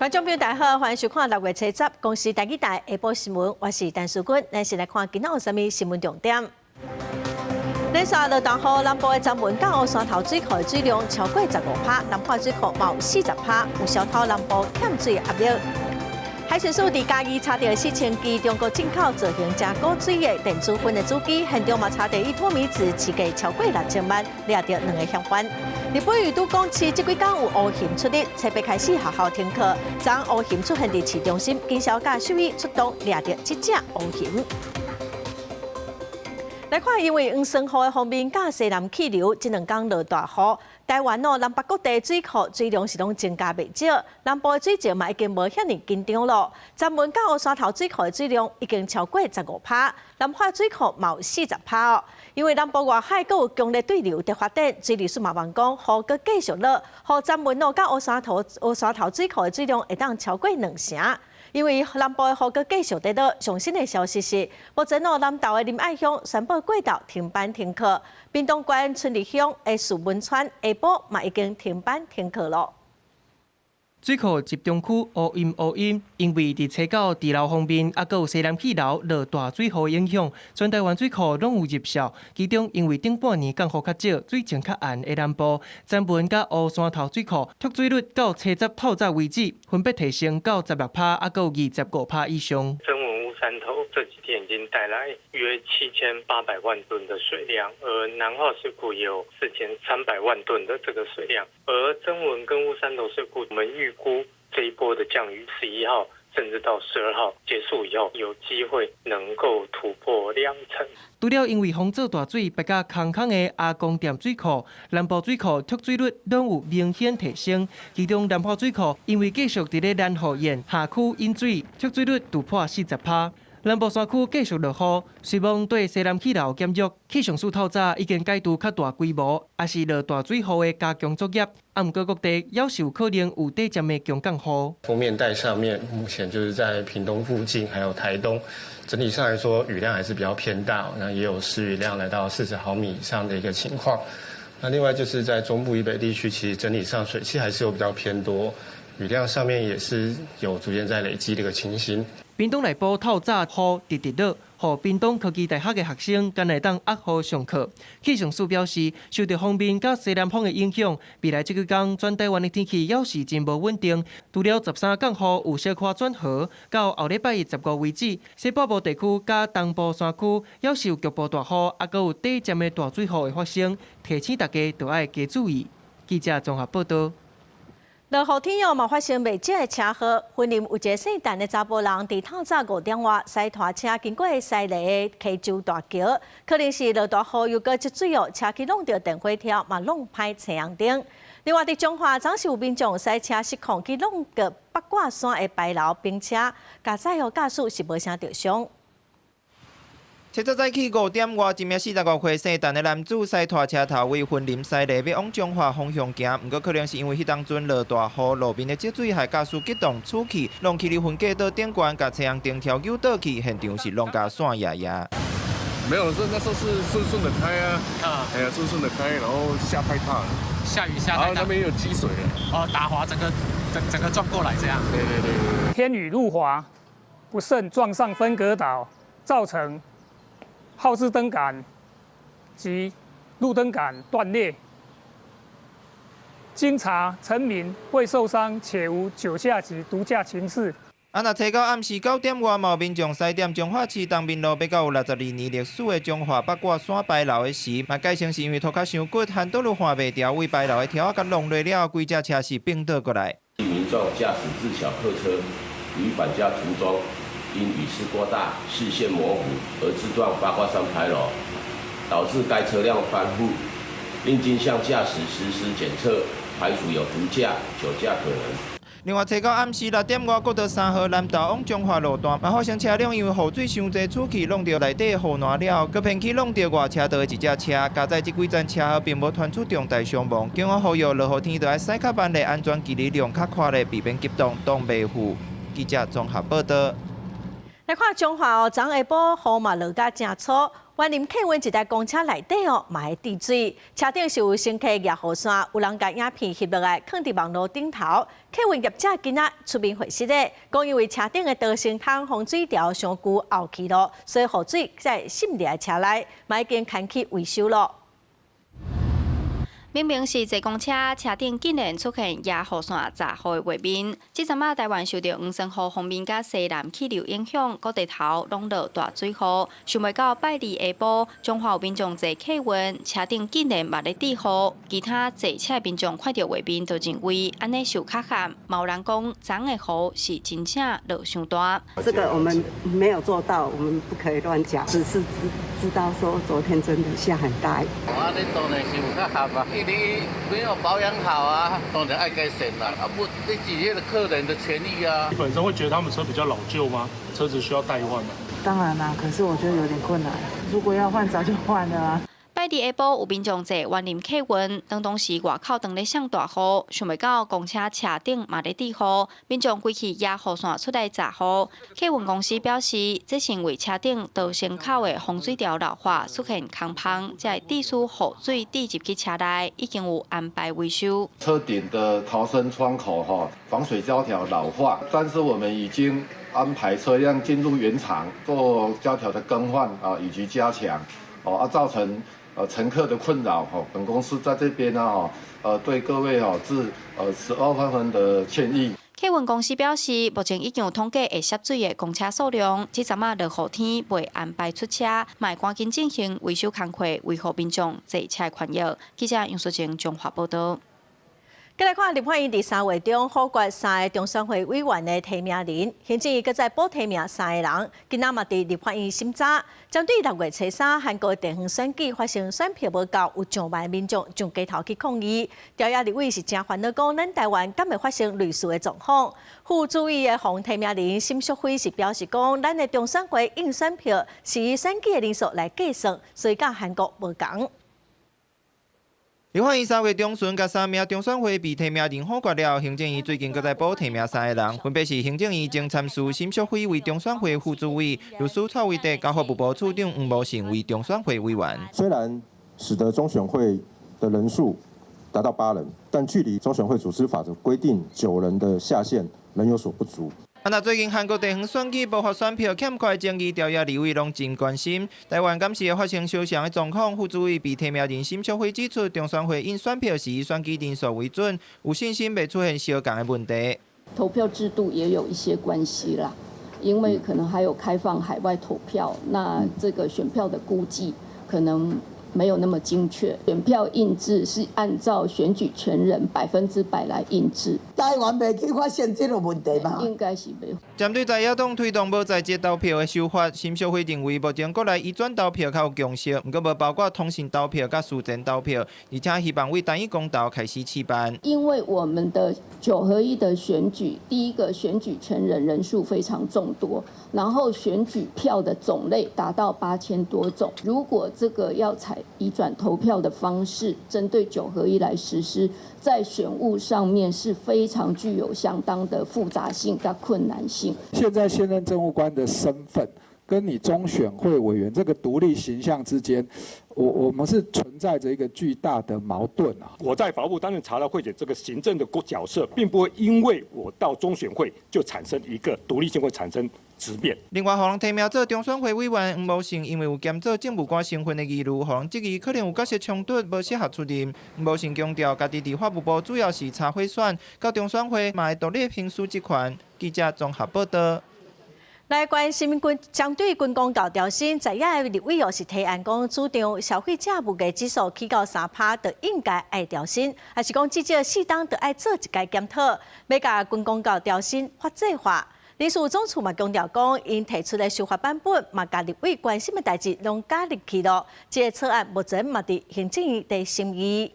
觀眾朋友大家好，歡迎收看六月初十公視台語台下晡新聞，我是陳淑君。咱先來看今仔有啥物新聞重點。連續落大雨，南部的曾文佮烏山頭水庫的水量超過15趴，南化水庫嘛有40趴，有消透南部欠水壓力。海巡署佇嘉義查著4000支中國進口造型誠古錐的電子薰的主機，現場嘛查著依托咪酯市價超過6000萬，掠著兩个嫌犯。日本宇都宮市這幾工有烏熊出入，初八開始學校停課，昨烏熊出現佇市中心，警消佮獸醫出動掠著這隻烏熊。來看，因為黃酸雨的鋒面佮西南氣流，這兩工落大雨，台灣哦南北各地水庫水量是攏增加袂少，南部的水情嘛已經無遐爾緊張咯。曾文佮烏山頭水庫的水量已經超過15趴，南化水庫嘛有40趴哦。因為南部外海閣有強烈對流佇發展，水利署嘛望講雨閣繼續落，予曾文哦佮烏山頭水庫的水量會當超過兩成。因為南部的雨閣繼續佇落，上新的消息是，目前哦南投的仁愛鄉宣布過晝停班停課，屏東縣春日鄉的樹文村下晡嘛已經停班停課咯。水庫集中區烏陰烏陰，因為佇初九滯留鋒面，猶閣有西南氣流落大水雨影響，全台灣水庫攏有入數。其中因為頂半年降雨較少，水情較絚的南部，曾文佮烏山頭水庫蓄水率到初十透早為止，分別提升到16趴，猶閣有25趴以上。曾文烏山頭這幾天已經帶來約7800萬噸的水量，而南化水庫也有4300萬噸的這個水量，而曾文跟烏山頭水庫，我們預估這一波的降雨，11號甚至到12號結束以後，有機會能夠突破兩成。除了因為風做大水，排甲空空的阿公店水庫、南部水庫蓄水率攏有明顯提升，其中南化水庫因為繼續佇咧蘭湖縣下區引水，蓄水率突破40趴。南部山區繼續落雨，雖罔對西南氣流減弱，氣象署透早已經解除較大規模，抑是落大水雨的加強作業。啊，毋過各地猶是有可能有短暫的強降雨。鋒面帶上面目前就是在屏東附近，還有台東，整體上來說雨量還是比較偏大，那也有時雨量來到40毫米以上的一個情況。那另外就是在中部以北地區，其實整體上水汽還是有比較偏多，雨量上面也是有逐漸在累積的一個情形。屏東內埔透早雨直直落，予屏東科技大學的學生敢會當壓雨上課。氣象署表示，受著鋒面佮西南風的影響，未來這幾工全台灣的天氣猶是真無穩定。除了13降雨有小可轉和，到後禮拜一十五為止，西北部地區佮東部山區猶是有局部大雨，猶閣有短暫的大水雨會發生，提醒大家著愛加注意。記者綜合報道。落雨天哦，嘛發生袂少的車禍。雲林有一个姓陳的查埔人，佇透早5點外，駛拖車經過西螺的溪洲大橋，可能是落大雨又閣積水哦，車去挵著電火柱，嘛弄歹青紅燈。另外，佇彰化，昨是有民眾駛車失控去挵著八卦山的牌樓冰車，駕駛予駕駛是無啥著傷。初十早起5點外，一名45歲姓陳的男子駛拖車頭位雲林西螺欲往彰化方向行，毋過可能是因為彼當陣落大雨，路面的積水害駕駛激動出去，弄去佇分隔島頂懸，共青紅燈柱扭倒去，現場是弄甲散掖掖。沒有，是那時候是順順的開啊，哎呀，順順的開，然後下太大了，下雨下太大，然後那邊有積水了，哦，打滑，整個撞過來這樣。對對對對。天雨路滑，不慎撞上分隔島，造成號誌燈桿及路燈桿斷裂。經查，陳明未受傷，且無酒駕及毒駕情事。啊！若初九暗時9點外，有民眾駛踮彰化市東面路，欲到有62年歷史的彰化八卦山牌樓的時，嘛解稱是因為塗跤傷骨，輪擋都換袂牢，位牌樓的柱仔共弄落了，規隻車是反倒過來。民眾駕駛自小客車於返家途中，因雨勢過大、視線模糊而自撞八卦山牌樓，導致該車輛翻覆，另經向駕駛實施檢測，排除有毒駕、酒駕可能。另外，初九暗時6點外，國道3號南投往彰化路段，嘛發生車輛因為雨水傷濟，出去弄著內底護欄了後，閣偏去弄著外車道的一隻車。佳哉這幾陣車禍並無傳出重大傷亡。警方呼籲落雨天著愛駛較慢咧，安全距離量較寬咧，避免急動擋迷糊。記者綜合報道。來看彰化哦，昨下晡雨嘛落甲誠粗，員林客運一台公車內底哦，嘛會滴水，車頂是有乘客攑雨傘，有人共影片翕落來，囥佇網路頂頭。客運業者今仔出面回釋咧，講因為車頂的逃生窗防水條傷舊凹去囉，所以雨水才會滲入來車內，嘛已經牽去維修囉。明明是坐公車，車頂竟然出現壓雨傘閘雨的畫面。這陣仔台灣受著黃山雨鋒面佮西南氣流影響，各地頭攏落大水雨。想袂到拜二下晡，彰化有民眾坐客運，車頂竟然嘛咧滴雨。其他坐車民眾看著畫面，就認為按呢受較罕。嘛有人講，昨昏的雨是真正落傷大。這個我們沒有做到，我們不可以亂講，只是知道說昨天真的下很大雨。啊，你當然是有較鹹啊，因為你沒有保養好啊，當然愛改善啦。啊不，你擠那個客人的權益啊。你本身會覺得他們車比較老舊嗎？車子需要代換嗎？當然啦，可是我覺得有點困難。如果要換，早就換了啊。拜二下晡有民眾坐員林客運，當時外口當咧潴大雨，想袂到公車車頂嘛咧滴雨，民眾規氣攑雨傘出來閘雨。客運公司表示，這是因為車頂逃生口的防水條老化，出現空縫，才會致使雨水滴入去車內，已經有安排維修。車頂的逃生窗口哈防水膠條老化，但是我們已經安排車輛進入原廠做膠條的更換啊，以及加強，哦啊造成乘客的困擾，吼，本公司在這邊呢，吼，對各位吼致12萬分的歉意。客運公司表示，目前已經有統計會涉水的公車數量，這陣仔落雨天袂安排出車，嘛會趕緊進行維修工課，維護民眾坐車的權益。記者楊淑靜綜合報導。繼來看立法院佇3月中否決三个中選會委員的提名人，行政院閣再補提名三个人，今仔嘛佇立法院審查。針對6月初3韓國地方選舉發生選票無夠，有上萬民眾上街頭去抗議。朝野立委是誠煩惱，講咱台灣敢會發生類似的狀況？副主委的洪提名人沈淑惠是表示講，咱的中選會印選票是以選舉的人數來計算，所以佮韓國無仝。立法院3月中旬，共三名中選會被提名人否決了。行政院最近閣再補提名三個人，分別是行政院前參事沈淑惠為中選會副主委，律師蔡維德、佮法務部次長黃模信為中選會委員。雖然使得中選會的人數達到8人，但距離中選會組織法的規定9人的下限仍有所不足。啊，那最近韓國地方選舉爆發選票欠缺的爭議，朝野立委攏真關心。台灣敢是會發生相仝的狀況？副主委被提名人沈淑惠指出，中選會印選票是以選舉人數為準，有信心袂出現相仝的問題。投票制度也有一些關係啦，因為可能還有開放海外投票，那這個選票的估計可能沒有那麼精確。選票印製是按照選舉權人100%來印製。台灣袂去發生這個問題嘛？應該是袂。針對在野黨推動無在籍投票的修法，沈淑惠認為目前國內移轉投票較有共識，毋過無包括通訊投票佮事前投票，而且希望為單一公投開始試辦。因為我們的九合一的選舉，第一個選舉權人人數非常眾多，然後選舉票的種類達到8000多種。如果這個要採移轉投票的方式，針對九合一來實施，在選務上面是非常具有相當的複雜性佮困難性。現在現任政務官的身份跟你中選會委員這個獨立形象之間，我們是存在着一個巨大的矛盾啊！我在法務部擔任查核會檢這個行政的角色，並不會因為我到中選會就產生一個獨立性會產生質變。另外，予人提名做中選會委員黃模幸，因為有兼做政務官身份的疑慮，予人質疑可能有角色衝突，無適合出任。黃模幸強調，家己佇法務部主要是查賄選，到中選會嘛會獨立行使職權。記者綜合報道。來關心軍針對軍公教調薪，在野的立委又是提案講，主張消費者物價指數起到3趴，就應該愛調薪，抑是講至少4冬就愛做一擺檢討，欲共軍公教調薪法制化。人事總處嘛強調講，𪜶提出的修法版本嘛，共立委關心的代誌攏加入去囉。這个草案目前嘛佇行政院佇審議。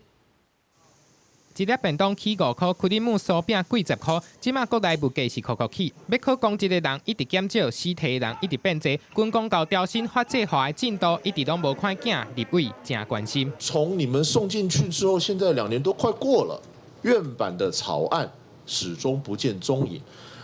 一粒便當起5箍，克里姆酥餅貴10箍。這馬國內物價是箍箍起，欲靠公職的人一直減少，死提的人一直變濟。軍公教調薪法制化的進度一直攏無看見，立委誠關心。從你們送進去之後，現在2年都快過了，院版的草案始終不見蹤影。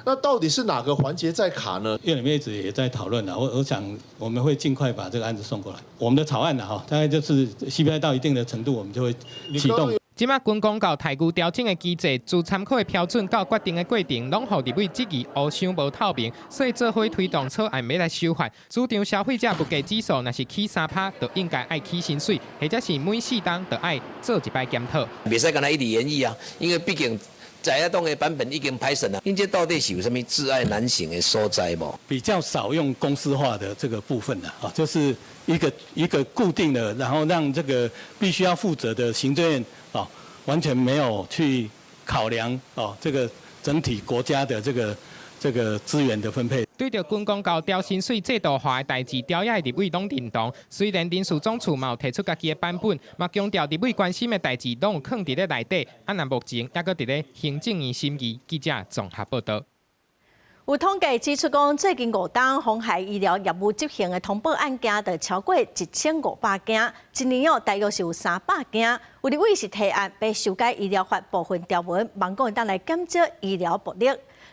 那到底是哪個環節在卡呢？院裡面一直也在討論啦，我想我們會盡快把這個案子送過來。我們的草案呢，哈，大概就是 CPI 到一定的程度，我們就會啟動。這馬軍公教待遇調整的機制，自參考的標準到決定的過程，攏予立委質疑烏傷無透明，所以做伙推動草案欲來修法，主張消費者物價指數若是起3趴，就應該愛起薪水，或者是每4冬就愛做一擺檢討。袂使干焦一直研議啊，因為畢竟在野黨的版本已經歹審啊，𪜶這到底是有啥物窒礙難行的所在無？比較少用公司化的這個部分啦，啊，就是一個一個固定的，然後讓這個必須要負責的行政院啊，完全沒有去考量哦，這個整體國家的這個資源的分配。對著軍公教調薪水制度化的代誌，朝野立委攏認同。雖然人事總處嘛有提出家己的版本，嘛強調立委關心的代誌攏有囥佇咧內底，啊，若目前猶閣佇咧行政院審議。記者綜合報導。有統計指出，講最近5冬妨害醫療業務執行的通報案件就超過1500件，一年哦大約是有300件。有立委是提案欲修改醫療法部分條文，望講會當來減少醫療暴力。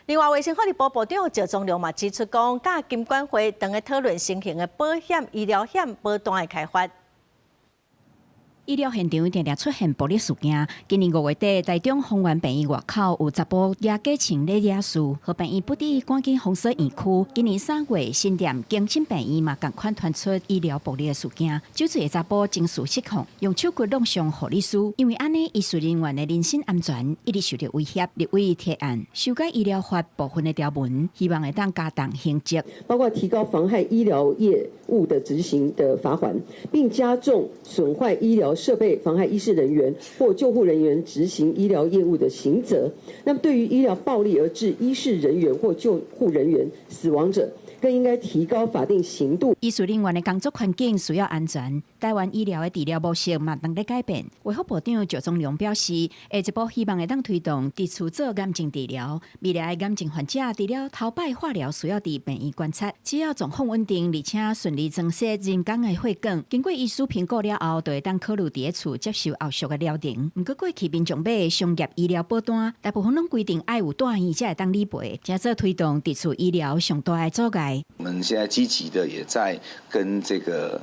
另外，衛生福利部部長趙宗龍嘛指出，講佮金管會正咧討論新型的保險、醫療險保單的開發。醫療現場定定出現暴力事件。今年5月底，台中豐原病院外口有查埔攑假槍咧惹事，予病院不得已趕緊封鎖院區。今年3月，新店景親病院嘛仝款傳出醫療暴力的事件，酒醉的查埔情緒失控，用手骨弄傷護理師，因為按呢，醫事人員的人身安全一直受著威脅。立委提案修改醫療法部分的條文，希望會當加重刑責，包括提高妨害醫療業務的執行的罰鍰，並加重損壞醫療設備、妨害醫事人員或救護人員執行醫療業務的刑責。那麼，對於醫療暴力而致醫事人員或救護人員死亡者，更應該提高法定刑度。醫事人員的工作環境需要安全，台灣醫療的治療模式嘛當咧改變。衛福部長趙宗龍表示，下一步希望會當推動佇厝做癌症治療，未來癌症患者除了頭擺化療需要佇病院觀察，只要狀況穩定，而且順利裝設人工的血管，經過醫師評估了後，就會當考慮佇咧厝接受後續的療程。毋過過去民眾買的商業醫療保單，大部分攏規定愛有住院才會當理賠，這做推動佇厝醫療上大的阻礙。我們現在積極的也在跟這個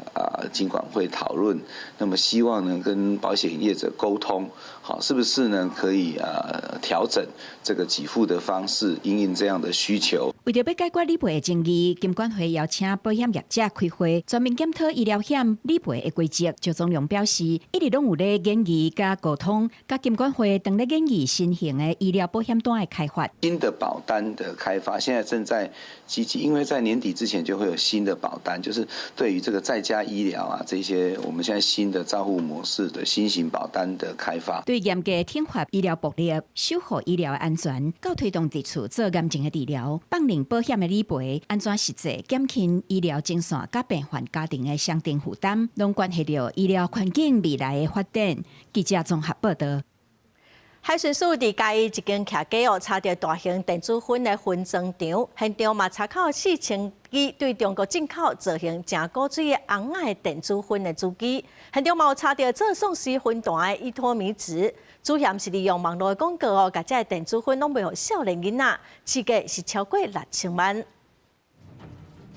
金管會討論，那麼希望呢跟保險業者溝通，好，是不是呢可以調整這個給付的方式，因應這樣的需求。為著欲解決理賠的爭議，金管會邀請保險業者開會，全面檢討醫療險理賠的規則。趙宗龍表示，一直攏有咧研議佮溝通，佮金管會正咧研議新型的醫療保險單的開發。新的保單的開發，現在正在積極，因為在年底之前就會有新的保單，就是對於這個在家醫療啊這些，我們現在新的照護模式的新型保單的開發。對嚴格懲罰醫療暴力、守護醫療的安全，到推動佇厝做癌症的治療，放任保險的理賠，按怎實際減輕醫療前線佮病患家庭的雙重負擔，攏關係著醫療環境未來的發展。記者綜合報導。海巡署佇嘉義一間徛家哦，查著大型電子薰的分裝場，現場嘛查扣4000支對中國進口造型誠古錐的尪仔的電子薰的主機，現場嘛有查著做喪屍薰壇的依托咪酯，主嫌是利用網路的廣告哦，共這个電子薰攏賣予少年囡仔，市價是超過6000萬。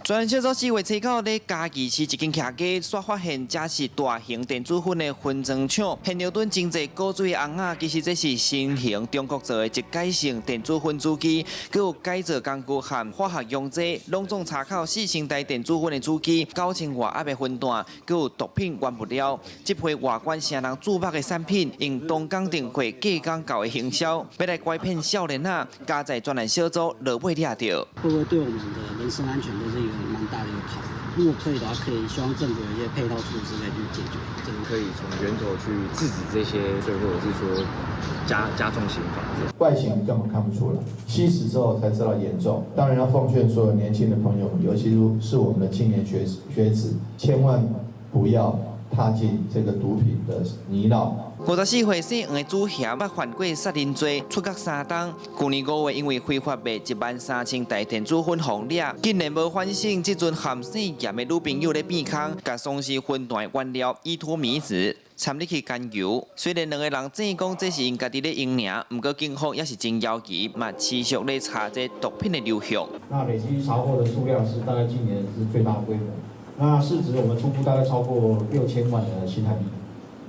專案小組4月初9佇嘉義市一間徛家，煞發現這是大型電子薰的分裝廠，現場躉真濟古錐的尪仔，其實這是新型中國造的一改性電子薰主機，閣有改造工具和化學溶劑，攏總查扣4000台電子薰的主機，9000外盒的薰段，閣有毒品原物料。這批外觀成人注目的產品，用東港電話隔工搞的行銷，欲來拐騙少年仔，佳在專案小組落尾掠著。會不會對我們的人身安全都是一個蠻大的一個考量？如果可以的話，可以希望政府有一些配套措施來去解決。這個可以從源頭去制止這些罪，或者是說加重刑罰。外形根本看不出來，吸食之後才知道嚴重。當然要奉勸所有年輕的朋友們，尤其是我們的青年學子，千萬不要踏進這個毒品的泥淖。54歲姓黃的主嫌捌犯過殺人罪，出獄3冬。舊年5月因為非法賣1萬3千袋電子粉予掠，竟然無反省，這陣含姓嚴的女朋友咧變空，共喪屍分段原料依托咪酯參入去甘油。雖然兩个人證講這是𪜶家己咧用爾，毋過警方也是真枵奇，嘛持續咧查這毒品的流向。那累積查獲的數量是大概今年是最大規模，那市值我們初估大概超過6000萬的新台幣。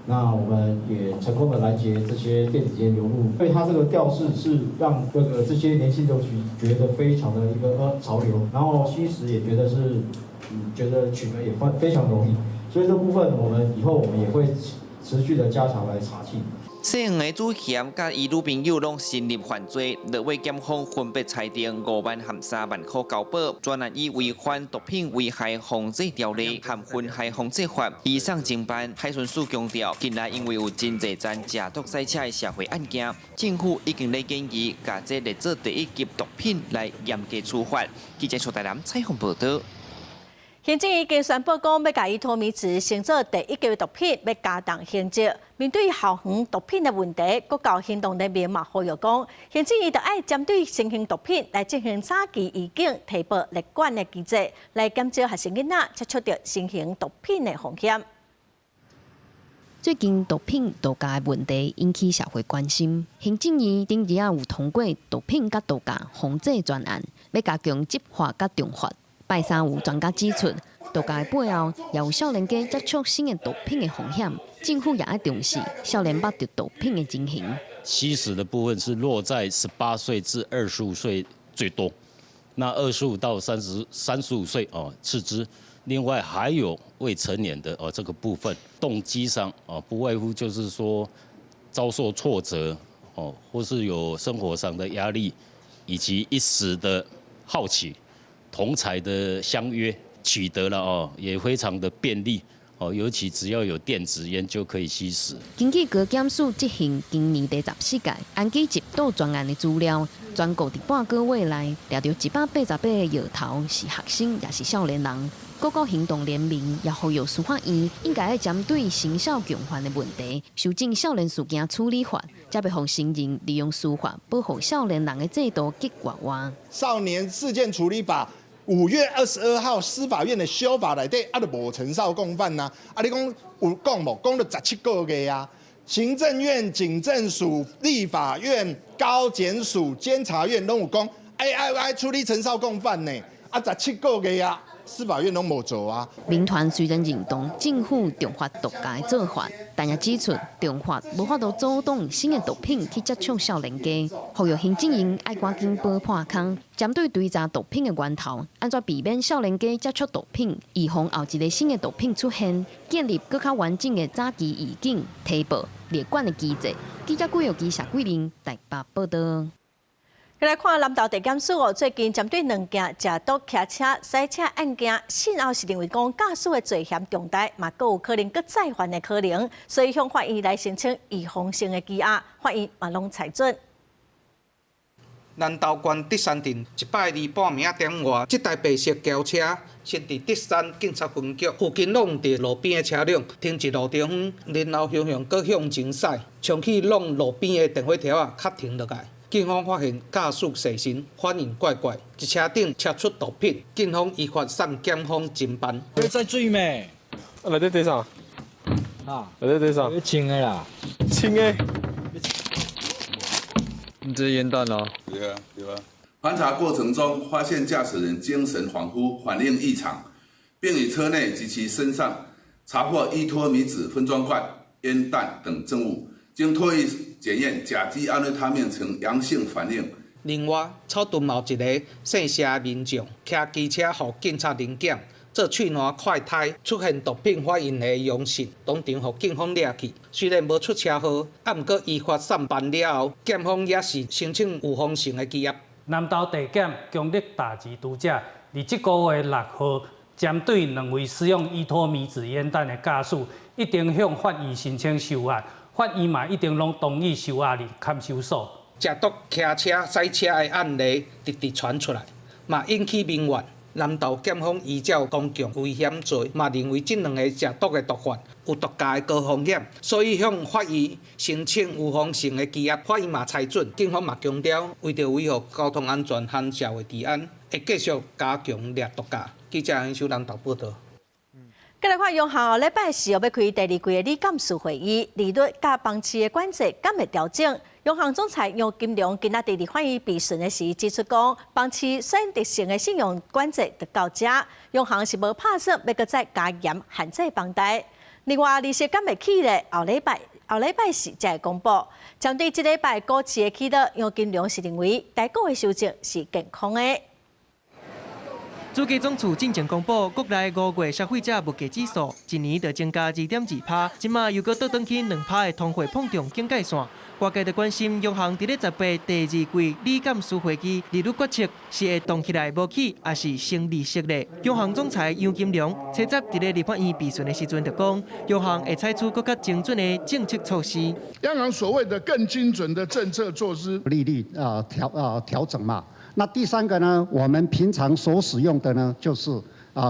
那我們也成功的攔截這些電子菸流入，所以它這個調式是讓這些年輕族群覺得非常的一個潮流，然後吸食也覺得是，覺得取得也非常容易，所以這部分我們以後我們也會持續的加強來查緝。姓黃的主嫌佮伊女朋友攏承認犯罪，落尾檢方分別裁定5萬和3萬箍交保，專案以違反毒品危害防制條例和危害防制法移送偵辦。海巡署強調，近來因為有真濟宗食毒駛車的社會案件，政府已經咧建議共這列做第一級毒品來嚴格處罰。記者徐台南採訪報導。行政院已經宣布講，欲共依托咪酯升做第一級毒品，欲加重刑責。面對校園毒品的問題，國教行動聯盟嘛呼籲講，行政院著愛針對新型毒品來進行早期預警、提報、列管的機制，來減少學生囡仔接觸著新型毒品的風險。最近毒品毒駕的問題引起社會關心，行政院頂日仔有通過毒品佮毒駕防制專案，欲加強執法佮重罰。拜三有專家指出，毒駕的背後也有少年家接觸新的毒品的風險，政府也愛重視少年捌著毒品的情形。吸食的部分是落在18歲至25歲最多，那25到35歲哦次之，另外還有未成年的哦這個部分，動機上哦不外乎就是說遭受挫折哦，或是有生活上的壓力，以及一時的好奇。同儕的相約取得了哦，也非常的便利哦，尤其只要有電子菸就可以吸食。根據高檢署執行今年第14屆安基缉毒專案的資料，全國佇半個月內掠著188個藥頭是學生，抑是少年人。各國行動聯盟也呼籲司法院應該愛針對成少共犯的問題，修正少年事件處理法，才袂予成人利用司法保護少年人的制度激活活。少年事件處理法5月22號司法院的修法內底，啊，就無成少共犯吶。啊，你講有講無？講了17個月啊。行政院、警政署、立法院、高檢署、監察院攏有講，愛愛愛處理成少共犯呢。啊，十七個月啊，司法院攏無做啊。民團雖然認同政府重罰毒駕的做法，但也指出重罰無法度阻擋新的毒品去接觸少年家，呼籲行政院愛趕緊補破空，針對追查毒品的源頭，按怎避免少年家接觸毒品，預防後一个新的毒品出現，建立閣較完整的早期預警、提報、列管的機制。記者郭玉基、謝桂玲台北報導。來看南投地檢署哦，最近針對兩件食毒騎車、賽車案件，訊後是認為講駕駛的罪嫌重大，嘛閣有可能閣再犯的可能，所以向法院來申請預防性的羈押，法院嘛攏裁准。南投縣德山鎮一擺二半暝仔點外，這台白色轎車先佇德山警察分局附近挵著路邊的車輛停佇路中央，然後向向閣向前駛，衝去挵路邊的電火柱仔，卡停落來。警方發現駕駛細心，反應怪怪，一車頂測出毒品，警方依法送檢方偵辦。你在水咩？啊，內底佇啥？啊，內底佇啥？穿的啦，穿的。你這煙彈啊？對啊，對啊。盤查過程中，發現駕駛人精神恍惚，反應異常，並於車內及其身上查獲依托咪酯分裝罐、煙彈等證物。經唾液檢驗，甲基安非他命呈陽性反應。另外，草屯嘛有一个姓謝的民眾，騎機車予警察臨檢，做喙瀾快篩，出現毒品反應的陽性，當場予警方掠去。雖然無出車禍，啊，毋過依法送辦了後，檢方也是申請預防性的羈押。南投地檢強力打擊毒駕，佇這个月6號，針對兩位使用依托咪酯煙彈的駕駛，一定向法院申請收押。法院嘛一定攏同意收押佇看守所。食毒騎車、賽車的案例直直傳出來，嘛引起民怨。南投檢方依照公共危險罪，嘛認為這兩个食毒的毒販有毒駕的高風險，所以向法院申請預防性的羈押，法院嘛裁准。警方嘛強調，為著維護交通安全和社會治安，會繼續加強掠毒駕。記者杨秀南投報道。繼來看央行後禮拜四欲開第二季的理監事會議，利率佮房市的管制敢會調整？央行總裁楊金龍今仔佇立法院備詢的時指出講，房市選擇性的信用管制就到遮，央行是無拍算欲閣再加嚴限制房貸。另外，利息敢會起咧？後禮拜四才會公布。針對這禮拜股市的起落，楊金龍是認為台股的修正是健康的。主計總處進前公布，國內5月消費者物價指數一年就增加2.2趴，這馬又閣倒轉去2趴的通貨膨脹警戒線。外界就關心央行佇咧18第二季理監事會議利率決策是會凍起來無起，抑是升利息咧？央行總裁楊金龍初十佇咧立法院備詢的時陣就講，央行會採取閣較精準的政策措施。央行所謂的更精準的政策措施，利率啊調整嘛。那第三個呢，我們平常所使用的呢，就是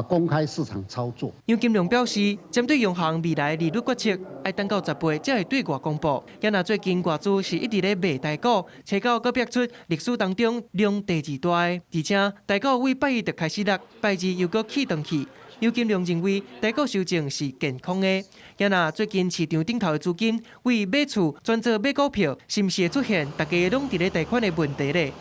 公開市場操作。楊金龍表示，針對央行未來利率決策，愛等到18才會對外公布。也若最近外資是一直咧賣台股，初九閣逼出歷史當中量第二大的，而且台股對拜一就開始落，拜二又閣起轉去。楊金龍認為台股修正是健康的。也若最近市場頂頭的資金為買厝轉做買股票，是毋是會出現大家攏佇咧貸款的問題咧？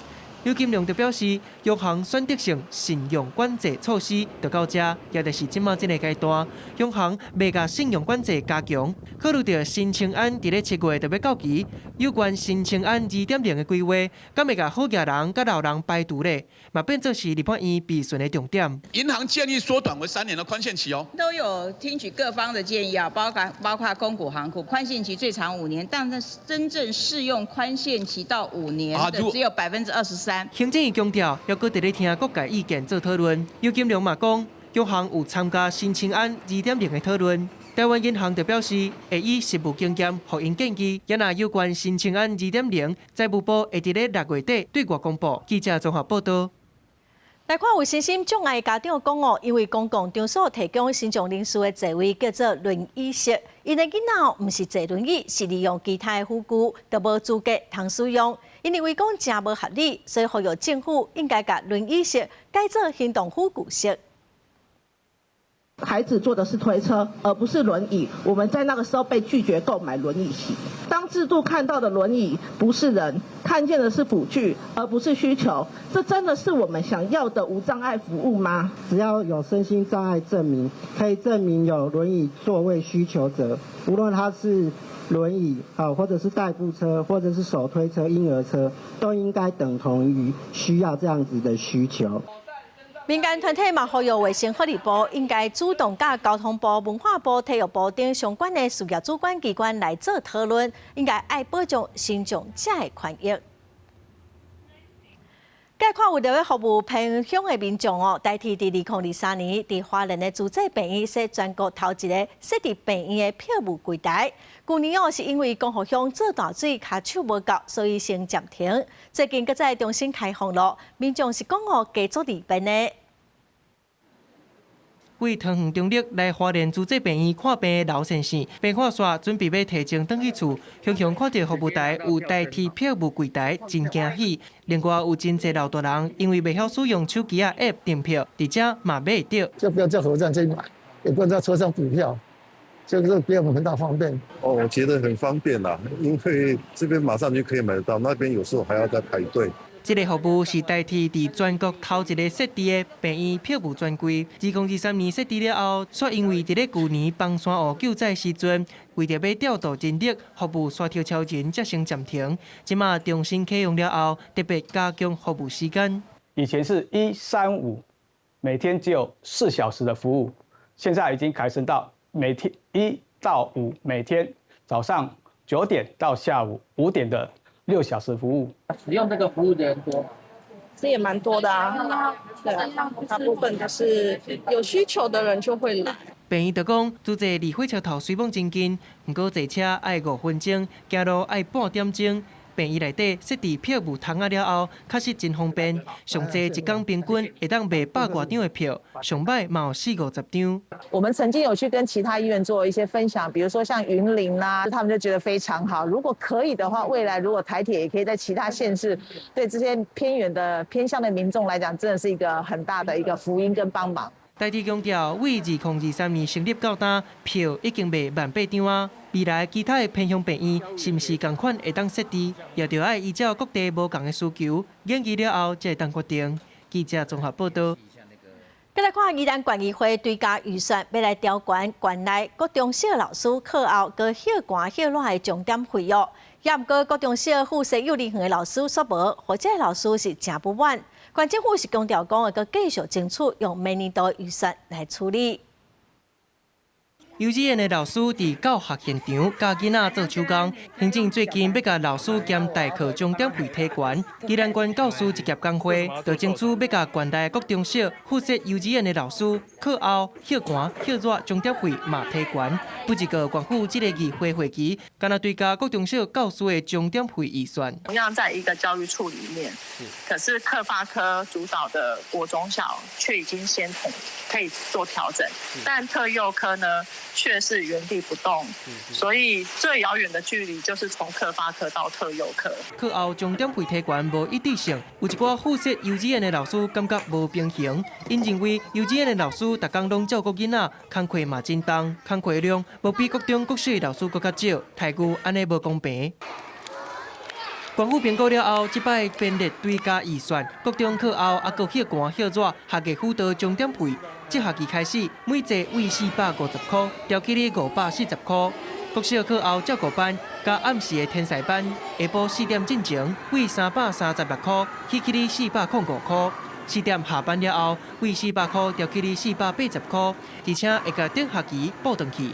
楊金龍就表示，央行選擇性信用管制措施就到遮，也就是這馬這个階段，央行欲共信用管制加強。考慮著新青安佇咧7月就欲到期，有關新青安2.0的規劃，敢會共好額人佮老人排除咧？嘛變做是立法院備詢的重點。銀行建議縮短為3年的寬限期哦。都有聽取各方的建議啊，包括公股行庫寬限期最長5年，但是真正適用寬限期到五年的只有23%。行政院強調，猶閣佇咧聽各界意見做討論。楊金龍嘛講，央行有參加新青安2.0的討論。台灣銀行就表示，會以實務經驗予𪜶建議。也若有關新青安2.0，財務部會佇咧6月底對外公布。記者綜合報道。來看有身心障礙家長講哦，因為公共場所提供身障人士的座位叫做輪椅席，𪜶的囡仔毋是坐輪椅，是利用其他的輔具，就無資格通使用。𪜶認為講誠無合理，所以呼籲政府應該共輪椅席改做行動輔具席。孩子坐的是推車，而不是輪椅。我們在那個時候被拒絕購買輪椅席。當制度看到的輪椅不是人，看見的是輔具，而不是需求，這真的是我們想要的無障礙服務嗎？只要有身心障礙證明，可以證明有輪椅座位需求者，無論他是輪椅啊，或者是代步車，或者是手推車、嬰兒車，都應該等同於需要這樣子的需求。民間團體嘛呼籲衛生福利部應該主動佮交通部、文化部、體育部等相關的事業主管機關來做討論，應該愛保障身障者的權益。來看為著欲服務偏鄉的民眾哦，台鐵佇2023年佇花蓮的慈濟病院設全國頭一個設佇病院的票務櫃台。舊年哦，是因為光復鄉做大水，跤手無夠，所以先暫停。最近閣再重新開放咯，民眾是講哦，加足利便的。為桃園中壢來花蓮慈濟病院看病的劉先生，病看煞準備欲提前轉去厝，雄雄看著服務台有代替票務櫃台，真驚喜。另外有真濟老大人因為袂曉使用手機仔 App 訂票，佇遮嘛買會著。就不要在火車站去買，也不用在車上補票，這個給我們很大方便。哦，我覺得很方便啦，因為這邊馬上就可以買得到，那邊有時候還要再排隊。這个服務是台鐵佇全國頭一个設置的病院票務專櫃。2023年設置了後，卻因為佇咧舊年枋山霧救災時陣，為著欲調度人力，服務煞著超人，才先暫停。這馬重新啟用了後，特別加強服務時間。以前是一三五，每天只有4小時的服務，現在已經改成到每天一到五，每天早上9點到下午5點的6小時服務。使用這個服務的人多嗎？這也蠻多的啊，對啊，大部分就是有需求的人就會來。病院就講，慈濟離火車頭雖罔真近，毋過坐車愛5分鐘，行路愛半點鐘。病院內底設置票務窗仔了後，確實真方便。上濟一工平均會當賣百外張的票，上擺嘛有四五十張。我們曾經有去跟其他醫院做一些分享，比如說像雲林啦，他們就覺得非常好。如果可以的話，未來如果台鐵也可以在其他縣市，對這些偏遠的偏鄉的民眾來講，真的是一個很大的一個福音跟幫忙。台鐵強調，為2023年成立到今，票已經賣1.8萬張啊。未來其他的偏鄉病院是毋是仝款會當設置，也著愛依照各地無仝的需求，研究了後才會當決定。記者綜合報道。閣來看宜蘭縣議會追加預算，欲來調懸縣內國中小老師課後閣歇寒歇熱的鐘點費用。也毋過國中小附設幼兒園的老師煞無，予這老師是誠不滿。縣政府是強調講，會閣繼續爭取用明年度預算來處理。幼稚園的老師佇教學現場教囡仔做手工，行政最近欲共老師兼代課鐘點費提懸。宜蘭縣教師職業工會就爭取欲共縣內國中小附設幼稚園的老師課後歇寒歇熱鐘點費嘛提懸。不過縣府這个議會會期，干焦追加國中小教師的鐘點費預算。同樣在一個教育處裡面，可是特發科主導的國中小卻已經先統可以做調整，但特幼科呢？卻是原地不動，所以最遙遠的距離就是從特發科到特幼科。課後鐘點費提懸無一致性，有一寡附設幼稚園的老師感覺無平衡，𪜶認為幼稚園的老師逐工攏照顧囡仔，工課嘛真重，工課量無比國中國小的老師閣較少，待遇按呢無公平。縣府評估了後，這擺編列追加預算，國中課後猶閣歇寒歇熱，學藝輔導鐘點費，這學期開始每節為450塊，調起咧540塊。國小課後照顧班佮暗時的天才班，下晡4點進前為336塊，起起咧405塊。4點下班了後，為400塊調起咧480塊，而且會共頂學期補轉去。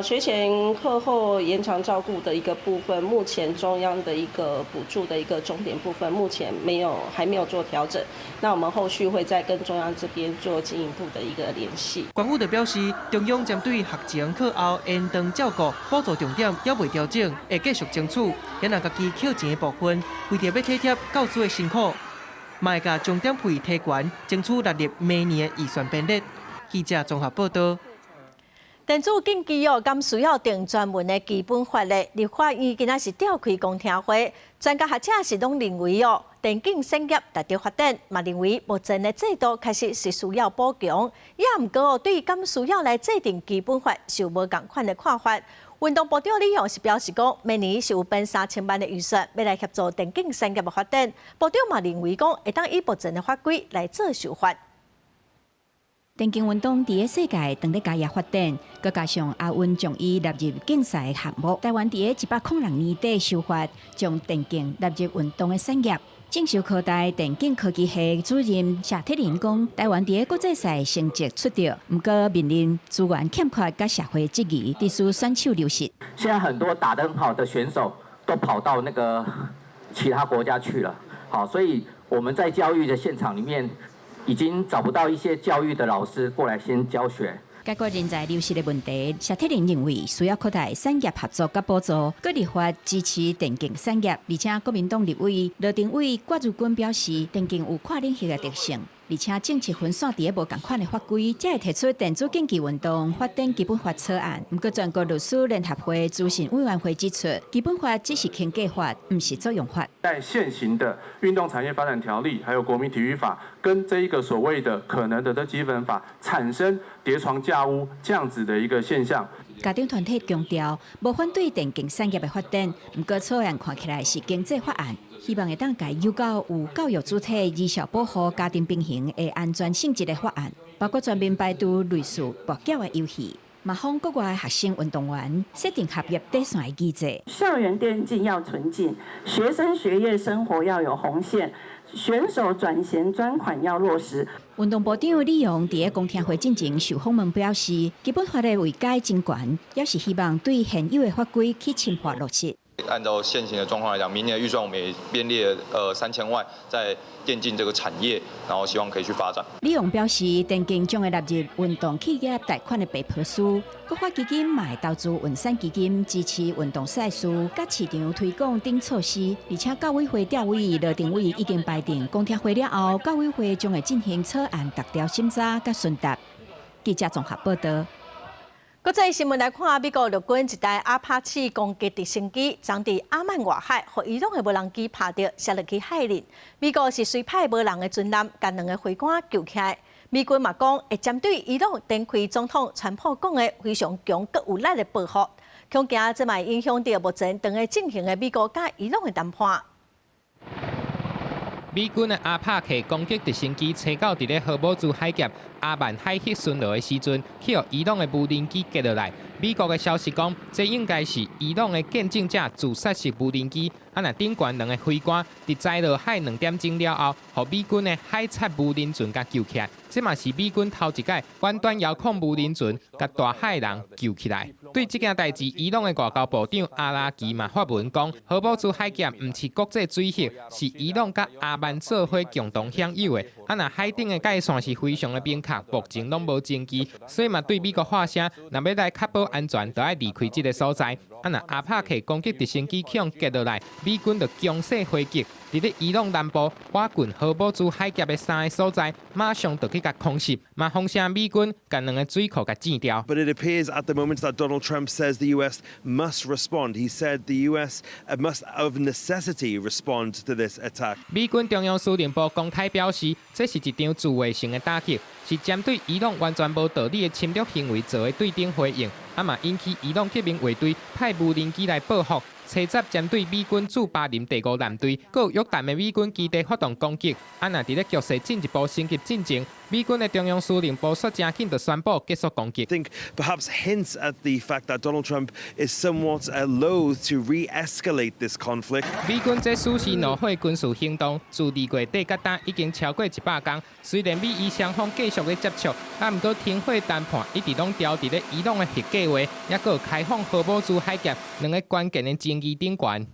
學前課後延長照顧的一個部分，目前中央的一個補助的一個鐘點部分，目前沒有，還沒有做調整。那我們後續會再跟中央這邊做進一步的一個聯繫。縣府就表示，中央針對學前課後延長照顧補助重點猶未調整，會繼續爭取。也若家己扣錢的部分，為著欲體貼教師的辛苦，嘛會共鐘點費提懸，爭取納入明年的預算編列。記者綜合報道。電子競技哦，敢需要定專門的基本法咧？立法院今仔是召開公聽會，專家學者是攏認為哦，電競產業值得發展，嘛認為目前的制度確實是需要補強。也毋過哦，對敢需要來制定基本法，是有無仝款的看法。運動部長李鴻是表示講，明年是有編3000萬的預算，欲來協助電競產業的發展。部長嘛認為講，會當以目前的法規來做修法。電競運動佇个世界當咧加速發展，閣加上亞運將伊納入競賽項目，台灣佇个106年底修法，將電競納入運動的產業。正修科大電競科技系主任謝鐵麟講，台灣佇个國際賽成績出著，毋過面臨資源欠缺佮社會質疑，致使選手流失。現在很多打得很好的選手都跑到那個其他國家去了，好，所以我們在教育的現場裡面，已經找不到一些教育的老師過來先教學。解決人才流失的問題，謝鐵麟認為需要擴大產業合作佮補助，閣立法支持電競產業。而且國民黨立委羅庭偉、郭如君表示，電競有跨領域的特性，而且政策分散佇个無仝款的法規，才會提出電子競技運動發展基本法草案。毋過全國律師聯合會諮詢委員會指出，基本法只是框架法，毋是作用法。在現行的運動產業發展條例，還有國民體育法，跟這一個所謂的可能的這基本法產生疊床架屋這樣子的一個現象。家長團體強調，無反對電競產業的發展，毋過草案看起來是經濟法案，希望會當共有夠有教育主體、兒少保護、家庭平衡的安全性質的法案，包括全面排除類似跋筊的遊戲，嘛予國外學生運動員設定合約底線的機制。校園電競要純淨，學生學業生活要有紅線，選手轉銜專款要落實。運動部長李鴻佇个公聽會進前受訪問表示，基本法的位階真懸，也是希望對現有的法規去深化落實。按照現行的狀況來講，明年的預算我們也編列3000萬在電競這個產業，然後希望可以去發展。李勇表示，電競將會納入運動企業貸款的白皮書，國發基金嘛會投資運產基金支持運動賽事、佮市場推廣等措施。而且教委會調委羅庭偉已經排定公聽會了後，教委會將會進行草案逐條審查佮詢答。記者綜合報道。國際新聞來看，美國陸軍一台阿帕奇攻擊直升機，昨佇阿曼外海，予伊朗的無人機拍著，摔落去海裡。美國是隨派無人的船艦，共兩个飛官救起來。美軍嘛講，會針對伊朗展開總統川普講的非常強閣有力的報復，恐驚這嘛會影響著目前正咧進行的美國佮伊朗的談判。美軍的阿帕奇攻擊直升機，初九佇咧荷姆茲海峽阿曼海域巡邏的時陣，去予伊朗的無人機擊落來。美國的消息講，這應該是伊朗的見證者自殺式無人機。啊，若頂懸兩个飛官佇栽落海2點鐘了後，予美軍的海賊無人船共救起來。這嘛是美軍頭一擺遠端遙控無人船共大海人救起來。對這件代誌，伊朗的外交部長阿拉奇嘛發文講，荷姆茲海峽毋是國際水域，是伊朗佮阿曼做伙共同享有的。啊，若海頂的界線是非常的明確，目前攏無爭議，所以嘛對美國發聲，若欲來確保安全，就愛離開這个所在。啊，若阿帕奇攻擊直升機去予擊落來，美軍就強勢回擊，佇咧伊朗南部倚近荷姆茲海峽的三个所在，馬上就去共空襲，嘛風聲美軍共兩个水庫共炸掉。 But it appears at the moment that Donald Trump says the U.S. must respond. He said the U.S. must of necessity respond to this attack. 美軍中央司令部公開表示，這是一場自衛性的打擊，是針對伊朗完全無道理的侵略行為做的對等回應。啊嘛引起伊朗革命衛隊派無人機來報復，初十針對美軍駐巴林第五艦隊、閣約旦的美軍基地發動攻擊。啊，若佇咧局勢進一步升級戰爭，美軍的中央司令部煞誠緊就宣布結束攻擊。 I think perhaps hints at the fact that Donald Trump is somewhat loath to re-escalate this conflict. 美軍這史詩怒火軍事行動，自2月底到今已經超過100工。雖然美伊雙方繼續咧接觸，啊，毋過停火談判一直攏牢佇咧伊朗的核計劃，抑閣開放荷姆茲海峽兩个關鍵的爭議頂懸。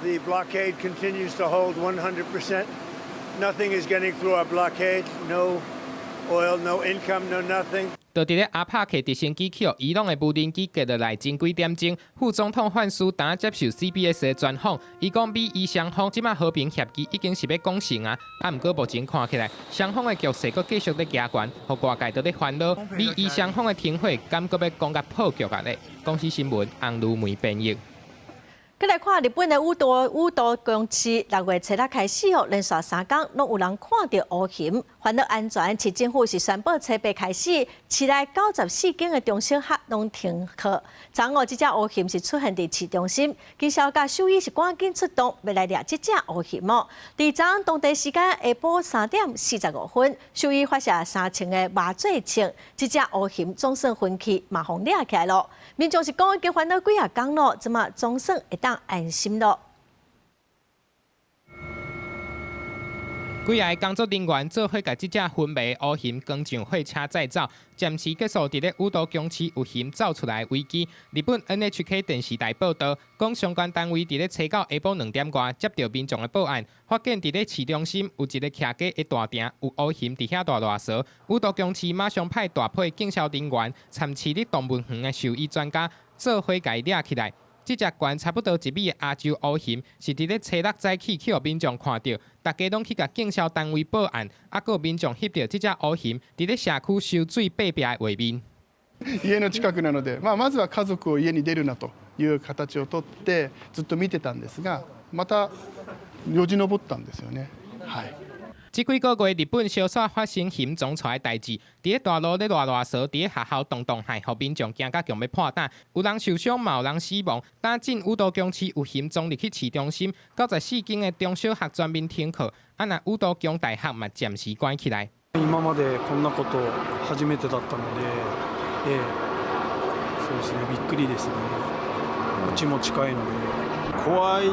The blockade continues to hold 100%. Nothing is getting through our blockade. No oil, no income, no nothing. 就佇咧阿帕奇直升機去予伊朗的無人機擊落來前幾點鐘，副總統范斯當接受 CBS 的專訪，伊講美伊雙方這馬和平協議已經是欲講成啊，啊，毋過目前看起來，雙方的局勢閣繼續咧加懸，予外界都咧煩惱。美伊雙方的停火，敢閣欲講甲破局啊咧？公視新聞洪如梅編譯。閣來看日本的宇都宮市，6月初六開始哦，連續3工攏有人看著烏熊，煩惱安全。市政府是宣布初八開始，市內94間的中小學攏停課。昨昏這隻烏熊是出現佇市中心，警消佮獸醫是趕緊出動，欲來掠這隻烏熊哦。佇昨昏當地時間下晡3點45分，獸醫發射3槍的麻醉槍，這隻烏熊總算昏去，嘛予掠起來囉。民眾是講已經煩惱幾仔工囉，這馬總算會當安心囉。幾个工作人員做伙共這隻昏迷烏熊扛上貨車載走，暫時結束佇咧宇都宮市有熊走出來危機。日本 NHK 電視台報導，講相關單位佇咧初九下晡2點外接著民眾的報案，發現佇咧市中心有一個徛家的大埕有烏熊佇遐蹩蹩趖。宇都宮市馬上派大批警消人員、參市立動物園的獸醫專家做伙共伊掠起來。這隻懸差不多1米的亞洲烏熊，是佇咧初六早起去予民眾看著，大家攏去共警消單位報案，啊，閣有民眾翕著這隻烏熊佇咧社區收水粑粑的畫面。家の近くなので、まあ、まずは家族を家に出るなという形をとってずっと見てたんですが、またよじ登ったんですよね。はい。這幾個月，日本相紲發生熊傱出來的代誌，佇咧大路咧蹩蹩趖，佇咧學校動動害，予民眾驚甲強欲破膽，有人受傷，嘛有人死亡。今進宇都宮市有熊衝入去市中心，94間的中小學全面停課，啊，若宇都宮大學嘛暫時關起來。今までこんなこと初めてだったので、ええ、そうですね、びっくりですね。うちも近いので。怖い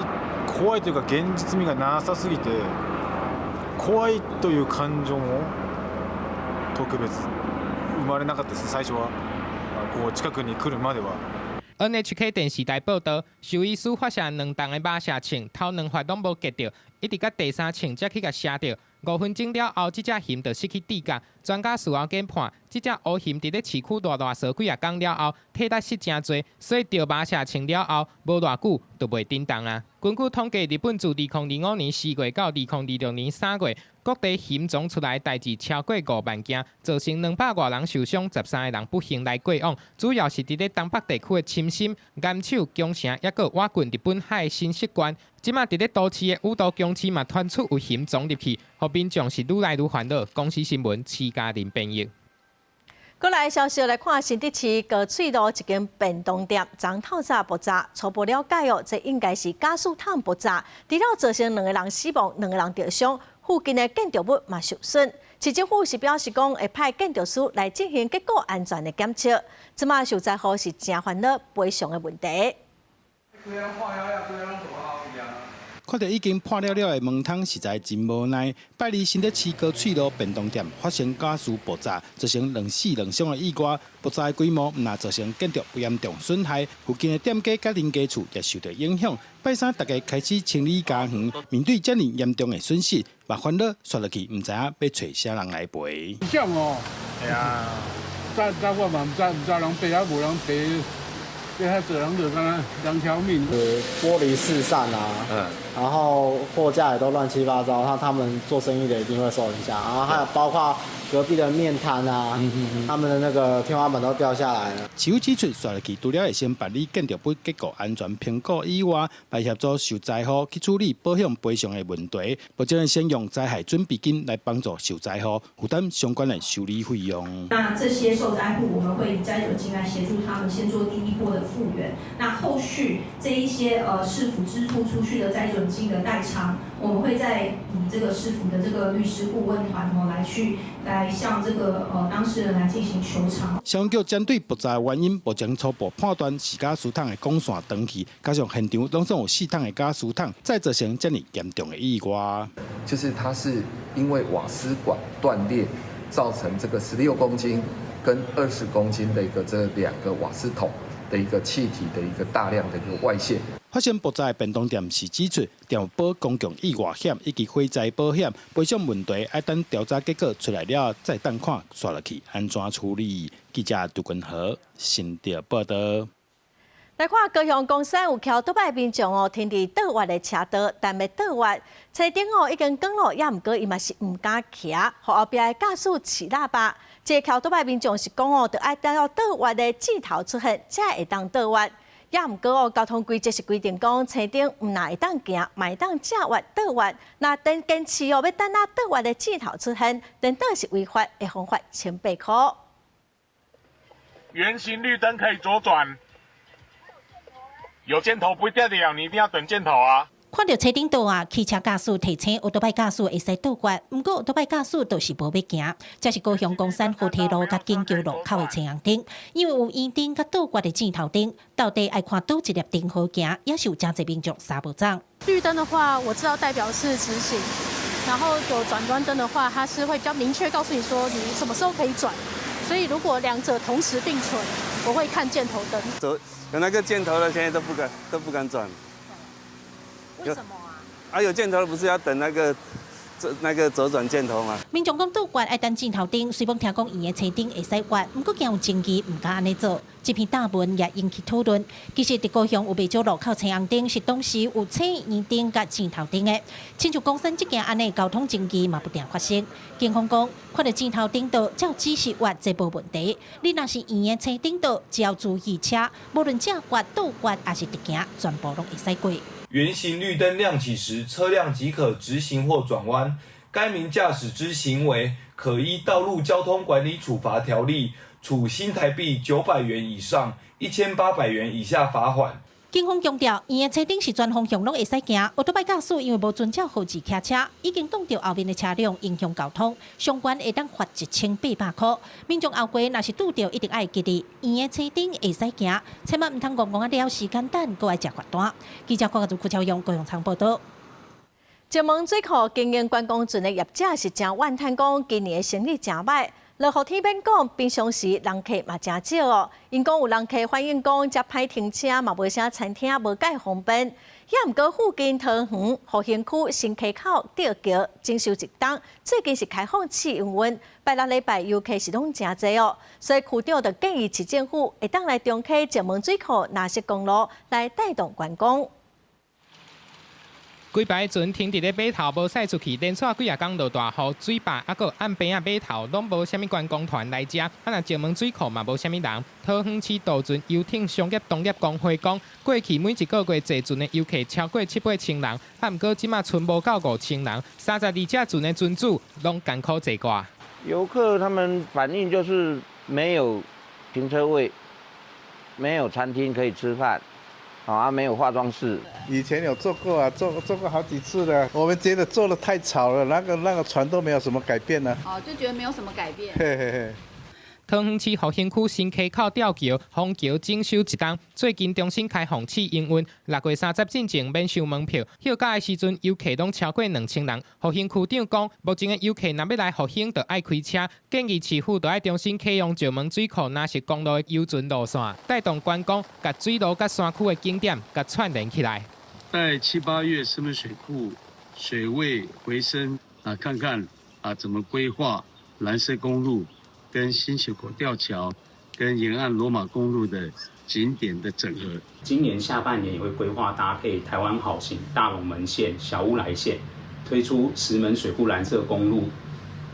怖いというか現実味がなさすぎて。怖いという感情も特別生まれなかったです最初はこう近くに来るまでは。NHK 電視台報導，獸醫師發射兩筒的馬射銃，頭兩發攏無擊著，一直到第三銃才去共射著。5分鐘了後，這隻熊就失去知覺。專家事後研判，這隻烏熊佇咧市區賴賴踅幾仔工了後，體力失誠濟，所以著馬射銃了後，無偌久就袂振動啊。根據統計，日本自2025年4月到2026年3月，各地熊撞出來代誌超過5萬件，造成200外人受傷，13個人不幸來過往。主要是佇咧東北地區的青森、岩手、宮城，抑閣倚近日本海的新潟縣。這馬佇咧都市的宇都宮市嘛，傳出有熊撞入去，予民眾是愈來愈煩惱。公視新聞，徐嘉玲編譯。閣來消息來看，新竹市高翠路一間便當店，昨透早爆炸，初步了解哦，這應該是瓦斯桶爆炸，除了造成兩個人死亡，兩個人著傷，附近的建築物嘛受損。市政府是表示講會派建築師來進行結構安全的檢測。這馬受災戶是誠煩惱賠償的問題。看著已經破了了的門窗，實在真無奈。拜二新竹市高翠路便當店發生瓦斯爆炸，造成兩死兩傷的意外。爆炸的規模毋但造成建築物嚴重損害，附近的店家佮鄰家厝也受到影響。拜三大家開始清理家園，面對這爾嚴重的損失，嘛煩惱，煞落去毋知影欲揣啥人來賠。這哦，係啊，早早我嘛毋知，毋知人賠啊，無人賠。對他這人就敢若兩條命。玻璃四散啊，然後貨架也都亂七八糟，那他們做生意的一定會受影響。然後還有包括隔壁的麵攤啊，他們的那個天花板都掉下來了。市府指出，煞落去除了會先辦理建築物結構安全評估以外，來協助受災戶去處理保險賠償的問題。目前先用災害準備金來幫助受災戶負擔相關的修理費用。那這些受災戶，我們會以災準金來協助他們先做第一波的復原。那後續這一些市府支付出去的災準金的代償，我們會再以這個市府的這個律師顧問團哦來去來向這個當事人來進行求償。消防局針對爆炸原因，目前初步判斷是瓦斯桶的管線斷去，加上現場攏總有四桶的瓦斯桶，才造成這爾嚴重的意外。就是它是因為瓦斯管斷裂，造成這個16公斤跟20公斤的一個這兩個瓦斯桶的一個氣體的一個大量的一個外泄。發生爆炸的便當店是指出，店有保公共意外險以及火災保險，賠償問題愛等調查結果出來了，再等看煞落去按怎處理。記者杜君和新竹報導。來看高雄岡山有騎歐多擺民眾哦，停佇倒彎的車道，等欲倒彎，車燈哦已經光囉，猶毋過伊嘛是毋敢騎，予後壁的駕駛揤喇叭。這個騎歐多擺民眾是講哦，著愛等到倒彎的箭頭出現，才會當倒彎。猶毋過哦，交通規則是規定講，青燈毋但會當行，嘛會當正彎倒彎。若堅堅持哦，欲等到倒彎的箭頭出現，顛倒是違法，會予罰1800塊。圓形綠燈可以左轉。有箭頭不代表你一定要等箭頭啊！看著車頂倒啊，汽車駕駛提醒歐多擺駕駛會使倒彎，毋過歐多擺駕駛就是無欲行。這是高雄岡山和平路佮金橋路口的青紅燈，因為有圓燈佮倒彎的箭頭燈，到底愛看佗一粒燈號行，也是有誠濟民眾三步走。綠燈的話，我知道代表是直行，然後有轉彎燈的話，它是會比較明確告訴你說你什麼時候可以轉。所以如果兩者同時並存，我會看箭頭燈。走有那個箭頭的，現在都不敢都不敢轉。為什麼啊？啊，有箭頭不是要等那個那個左轉箭頭嗎？民眾講倒彎愛等箭頭燈，雖罔聽講圓的青燈會使彎，毋過驚有爭議，毋敢按呢做。這篇貼文也引起討論。其實，佇高雄有袂少路口青紅燈是同時有青圓燈佮箭頭燈的，親像岡山這件按呢交通爭議嘛不定發生。警方講，看著箭頭燈號照指示彎，這無問題。你若是圓的青燈號，只要注意車，無論正彎、倒彎抑是直行，全部攏會使過。圓形綠燈亮起時，車輛即可直行或轉彎。該名駕駛之行為，可依《道路交通管理處罰條例》處新台幣900元以上1800元以下罰款。警方強調，圓的青燈是全方向攏會使行，歐多擺駕駛因為無遵照號誌騎車，已經擋著後面的車輛，影響交通，相關會當罰1800塊。民眾後過若是拄著，一定愛記得圓的青燈會使行，千萬毋通戇戇仔了時間等，閣愛食罰單。記者郭家祖、郭超勇、高雄倉報導。石門水庫經營觀光船的業者是誠怨嘆講，今年的生意誠䆀。落雨天免講，平常時人客嘛誠少哦。𪜶講有人客反映講，遮歹停車，嘛無啥餐廳，無蓋方便。也毋過附近桃園復興區新溪口吊橋整修一冬，最近是開放試營運，拜六禮拜遊客是攏誠濟哦。所以區長就建議市政府會當來重啟石門水庫藍色公路來帶動觀光。幾排船停佇咧碼頭，無駛出去，連紲幾仔工落大雨，水壩猶閣有岸邊仔碼頭，攏無啥物觀光團來遮。啊，若石門水庫嘛無啥物人。桃園市渡船遊艇商業同業公會講，過去每一個月坐船的遊客超過七八千人，啊，毋過這馬賰無到五千人，32隻船的船主攏艱苦坐掛。遊客他們反映就是沒有停車位，沒有餐廳可以吃飯。啊，沒有化妝室。以前有做過啊，做過好幾次了。我們覺得做得太吵了，那個船都沒有什麼改變呢。哦，就覺得沒有什麼改變。嘿嘿嘿。桃園市復興區新溪口吊橋封橋整修一冬，最近重新開放試營運。6月30進前免收門票。歇假的時陣，遊客攏超過2000人。復興區長講，目前的遊客若欲來復興，就愛開車。建議市府著愛重新啟用石門水庫藍色公路的遊船路線，帶動觀光，共水路佮山區的景點共串連起來。在七八月，石門水庫水位回升啊，看看啊，怎麼規劃藍色公路。跟新溪口吊橋、跟沿岸羅馬公路的景點的整合。今年下半年也會規劃搭配台灣好行、大龍門線、小烏來線，推出石門水庫藍色公路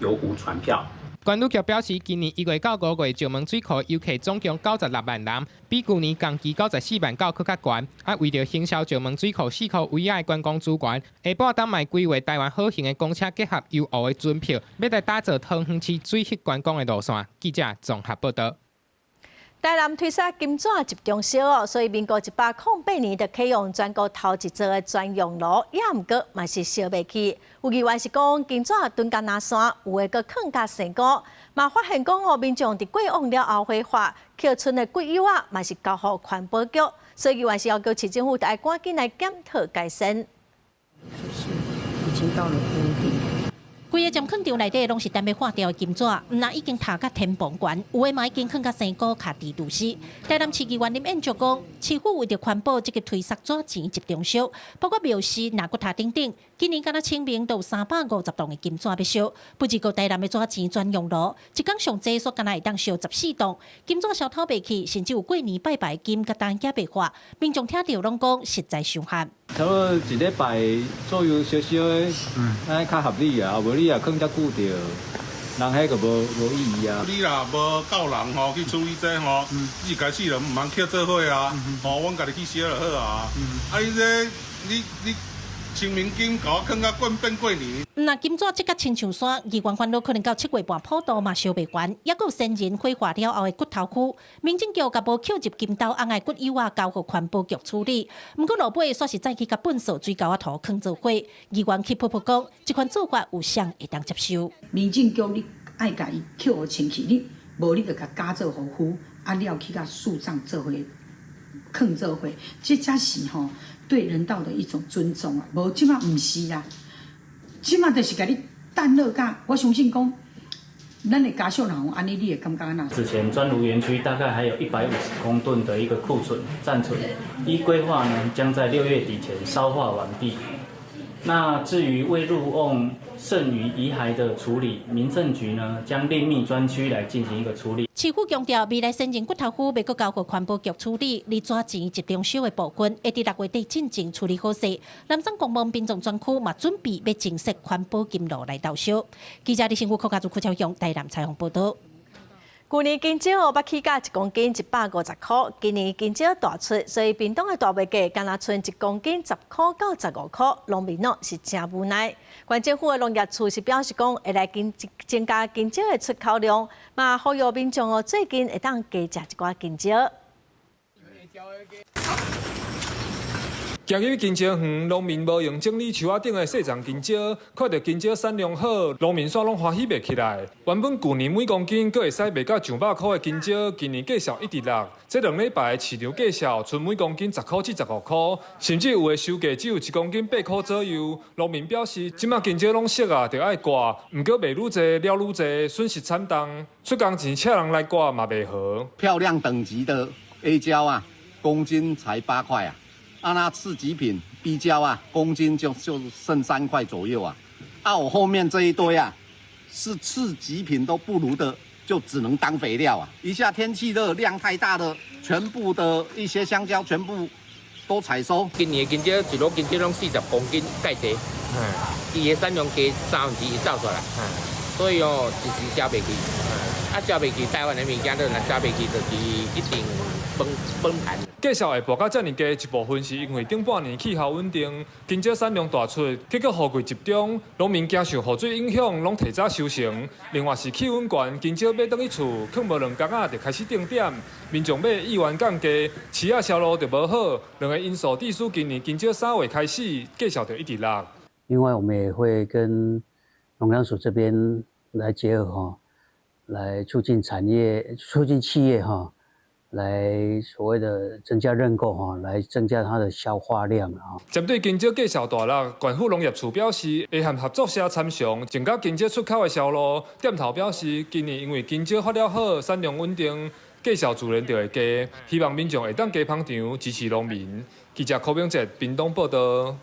遊湖船票。觀旅局表示，今年1月到5月，石門水庫遊客總共96萬人，比舊年同期94萬九閣較懸。啊，為著行銷石門水庫四箍圍仔的觀光資源，下半冬嘛規劃台灣好行的公車結合遊湖的船票，欲來打造桃園市水域觀光的路線。記者綜合報導。台南推捒金紙集中燒哦，所以民國108年就啟用全國頭一座的專用爐，也毋過嘛是燒袂起。有議員是講金紙囤甲若山，有的閣囥甲生菇，嘛發現講哦，民眾佇過往了後火化，抾賰的骨幼仔嘛是交予環保局，所以議員是要求市政府愛趕緊來檢討改善。就是已經到了谷底。規个針礦場內底攏是等欲化掉的金紙，毋但已經疊甲天棚懸，有的嘛已經囥甲生菇卡佇櫥絲。台南市議員林彥卓講，市府為著環保，積極推捒紙錢集中燒，包括廟司、納骨塔等等。今年敢若清明都有350棟的金紙欲燒，不只閣台南的紙錢專用爐，一工上濟煞敢若會當燒14棟。金紙燒透袂去，甚至有過年拜拜金佮單寄袂化，民眾聽著攏講實在傷汗。差不多一禮拜左右燒燒的，按呢較合理啊，無你若囥遮久著，人彼個無意義啊。你若無夠人吼去處理這吼，一開始就毋通抾做伙啊，吼，阮家己去燒就好啊。啊，你這你清明金共我囥甲過變過年。若金紙積甲親像山，議員煩惱可能到7月半普渡嘛燒袂完，猶閣有先人火化了後的骨頭軀，民政局共無抾入金兜甕的骨幼仔交予環保局處理。毋過路尾煞是再去共糞掃水溝仔塗囥做伙，議員氣噗噗講，這款做法有啥會當接受？民政局你愛共伊抾予清氣，你無你就共加做予灰，啊了去共樹葬做伙，囥做伙，這才是吼對人道的一種尊重啊！無這馬毋是啊，這馬就是共你擲落甲，我相信講，咱的家屬若有按呢，你會感覺按怎？此前專爐園區大概還有150公噸的一個庫存暫存，依規劃呢，將在6月底前燒化完畢。那至於未入甕剩餘遺骸的處理，民政局呢將另覓專區來進行一個處理。市府強調，未來先人骨頭灰欲閣交予環保局處理，而紙錢集中燒的部分，會佇6月底進前處理好勢。南山公墓殯葬專區嘛準備欲增設環保金爐來投燒。記者李新武、柯家祖、柯超雄台南採訪報導。舊年金蕉捌起價1公斤150塊，今年金蕉大出，所以屏東的大賣價敢若賰1公斤10塊到15塊，農民哦是誠無奈。縣政府的農業處是表示講，會來增加金蕉的出口量，嘛呼籲民眾哦最近會當加食一寡金蕉。行入去香蕉園，農民無閒整理樹仔頂的細叢香蕉，看著香蕉產量好，農民煞攏歡喜袂起來。原本舊年每公斤閣會使賣到上百箍的香蕉，今年價數一直落。這兩禮拜市場價數賰每公斤10箍至15箍，甚至有的收價只有一公斤8箍左右。農民表示，這馬香蕉攏熟啊，著愛割，毋過賣愈濟，了愈濟，損失慘重。出工錢請人來割嘛袂好。漂亮等級的 A 蕉啊，公斤才8塊啊。啊，那次級品 B 蕉啊，公斤就剩3塊左右啊。啊，我後面這一堆啊，是次級品都不如的，就只能當肥料啊。一下天氣熱，量太大的，全部的一些香蕉全部都採收。今年的香蕉一籮香蕉攏40公斤蓋濟，伊的產量加1/3走出來，所以哦，一時銷袂去。啊，銷袂去，台灣的物件都若銷袂去，就是一定崩崩盤。價數會跋到遮爾低，一部分是因為頂半年氣候穩定，香蕉產量大出，結果雨季集中，農民驚受雨水影響，攏提早收成。另外是氣溫懸，香蕉買轉去厝，囥無兩工仔就開始定點，民眾買意願降低，市仔銷路就無好。兩个因素致使今年香蕉3月開始價數就一直落。另外，我們也會跟農糧署這邊來結合哈，來促進產業、促進企業哈。來所謂的增加認購哈，來增加它的消化量啊。針對香蕉價數大落，縣府農業處表示會和合作社參詳，增加香蕉出口的銷路。店頭表示，今年因為香蕉發了好，產量穩定，價數自然就會加。希望民眾會當加捧場支持農民。記者柯明哲屏東報導。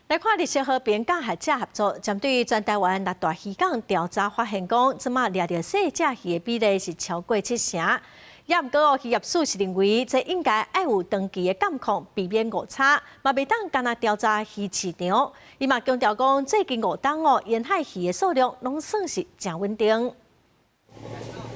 來看綠色和平佮學者合作，針對全台灣六大漁港調查發現，講這馬掠著細隻魚的比例是超過70%。也毋過哦，漁業署是認為這應該愛有長期的監控，避免誤差，嘛袂當干焦調查魚市場。伊嘛強調講，最近5冬哦，沿海魚的數量攏算是誠穩定。